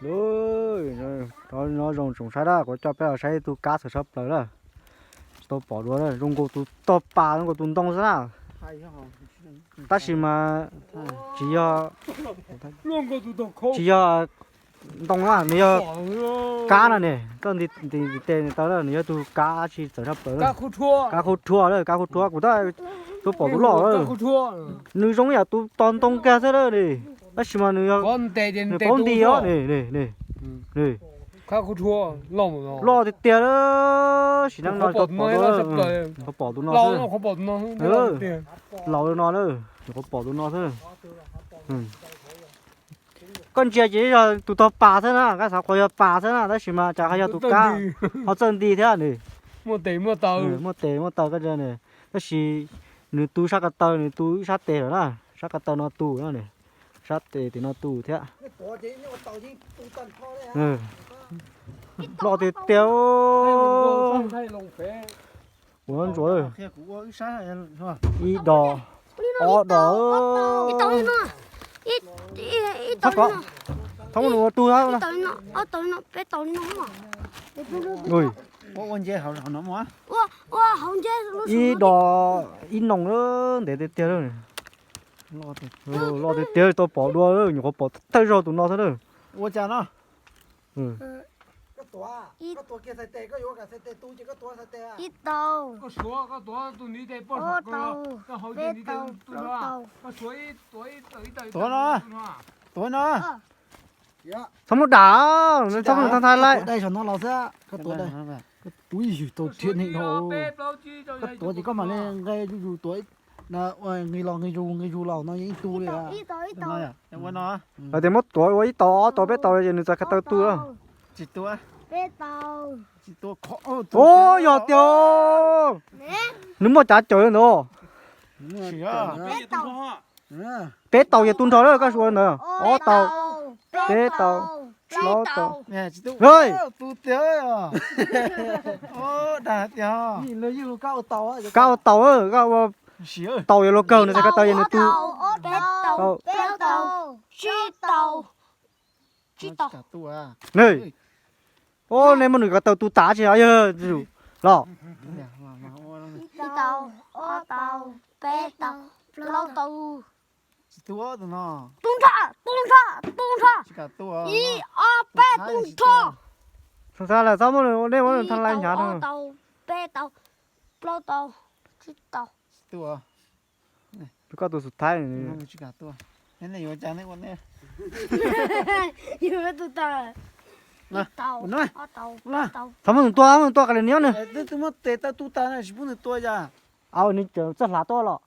Ui, no zoo tsoom saib na, kuv coj peb los saib tus kab txawv tshaj plaws na. Tsis tau pom dua na, zoo nkaus tus tog pas zoo nkaus tus ntoo xwb na. Tab sis mas tsis yog, tsis yog ntoo na, nws yog kab no ne. Koj nti nti tes nws tau na, nws yog tus kab tsis txawv tshaj plaws. Kab qhuab rhuab lawm, kab qhuab rhuab, kuv tab tau pom tus loj lawm. Nws zoo yam tus tog ntoo kiag xwb lawm ne. Tab sis mas nws yog, nws paub nti os ne, ne, ne. Loj tiag tiag lawm, sim neej no tau pom, tau pom tus no xwb. Laus no lawm, nyuam qhuav pom tus no xwb. Koj ntsia ces yog tus tog pas xwb na, koj xav qhuas yog pas xwb na, tab sis mas cas ho yog tus kab, ho txawj nti thiab ne. Muaj tes muaj taw koj ntsia ne. Tab sis nws tu sab ko taw, nws tu ib sab tes lawm na, sab ko taw no tu na ne, sab tes tim no tu thiab. Loj tiag tiag. Ua ntsuav ib dos, ob dos. Thov nws ua tug. Ib dos, ib noos lawm, ntev tiag tiag lawm. Loj tiag tiag, tau pom dua, nyuam qhuav pom thawj zaug tus no xwb na. Ua cas no? Ib tau, ob tau, peb tau, plaub tau. Tuav no, tuav no. Txhob muab dam, txhob muab nws tag nthav lawm. Koj tuav dai saum no los xwb, koj tuav dai. Ub, yus tau thiab neeg dhau. Koj tuav ces koj mam li nqe zuj zus tuav, nqis los nqis zus nqis zus los no yeej ib tug li. Ua no, lawv tias muab tuav ua ib tau ob tau peb tau ces nws txawv ko taw tu. Tsis tuav. Ub, yog tiag, nws muaj cav caws li ntawd. Peb tau yog tu nrho lawm, koj ua ntawd ob tau, peb tau, plaub tau. Koj ua tau, koj ua tau yog luag kawg, nws txawv ko taw yog nws tu. Nej muab nws ko taw tu tas tsis yog los? Ib tau, ob tau, peb tau, plaub tau. Tu nrho, tu nrho, tu nrho. Ib ob peb tu nrho. Txhob muab, nej muab nws tha lais hnyav. Ob tau, peb tau, plaub tau, tsib tau. Koj tus xub thawj. Txhob muab nws tua, muab nws tua qas li nyob nws. Twb muab tes taw tu tas na, tsis pub nws tua yog. Au, nws txawj hlav tuaj los.